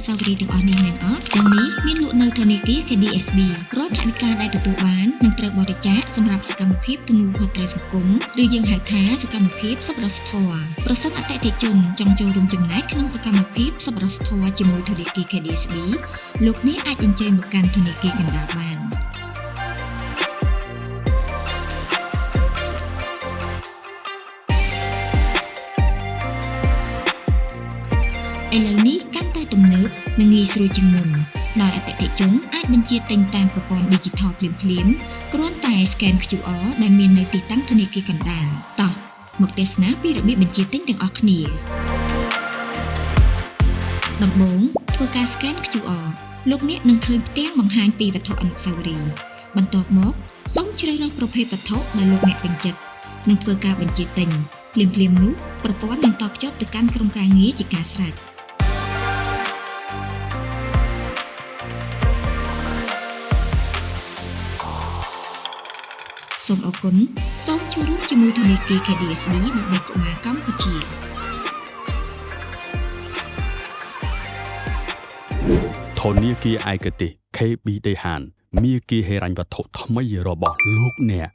ស្សាវរីយ៍ទាំងអស់នេះមែនអត់ទាំងនេះមានលក់នៅធនាគារ KDSB រាល់ថវិកាដែលទទួលបាននឹងត្រូវបរិច្ចាគសម្រាប់សកម្មភាពទំនួលខុសត្រូវសង្គមឬយើងហៅថាសកម្មភាពសប្បុរសធម៌ប្រសិនអតិថិជនចង់ចូលរួមចំណែកក្នុងសកម្មភាពសប្បុរសធម៌ជាមួយធនាគារ KDSB លោកអ្នកអាចអញ្ជើញមកកាន់ធនាគារកណ្ដាលបាន ឥឡូវនេះកាន់តែទំនើបនិងងាយស្រួលជាងមុនដោយអតិថិជនអាចបញ្ជាទិញតាមប្រព័ន្ធ Digital ភ្លាមៗគ្រាន់តែ Scan QR ដែលមាននៅទីតាំងធនាគារកណ្ដាលតោះមកទស្សនាពីរបៀបបញ្ជាទិញទាំងអស់គ្នាដំបូងធ្វើការ Scan QR លោកអ្នកនឹងឃើញផ្ទាំងបង្ហាញពីវត្ថុអនុស្សាវរីយ៍បន្ទាប់មកសូមជ្រើសរើសប្រភេទវត្ថុដែលលោកអ្នកពេញចិត្តនិងធ្វើការបញ្ជាទិញភ្លាមៗនោះប្រព័ន្ធនឹងតភ្ជាប់ទៅកាន់ក្រុមការងារជាការស្រេច។ សូមអរគុណសូមចូលរួមជាមួយធនាគារ KDSB ដើម្បីកុមារកម្ពុជា ធនាគារឯកទេស KB ដេហានមាគ៌ាហិរញ្ញវត្ថុថ្មីរបស់លោកអ្នក។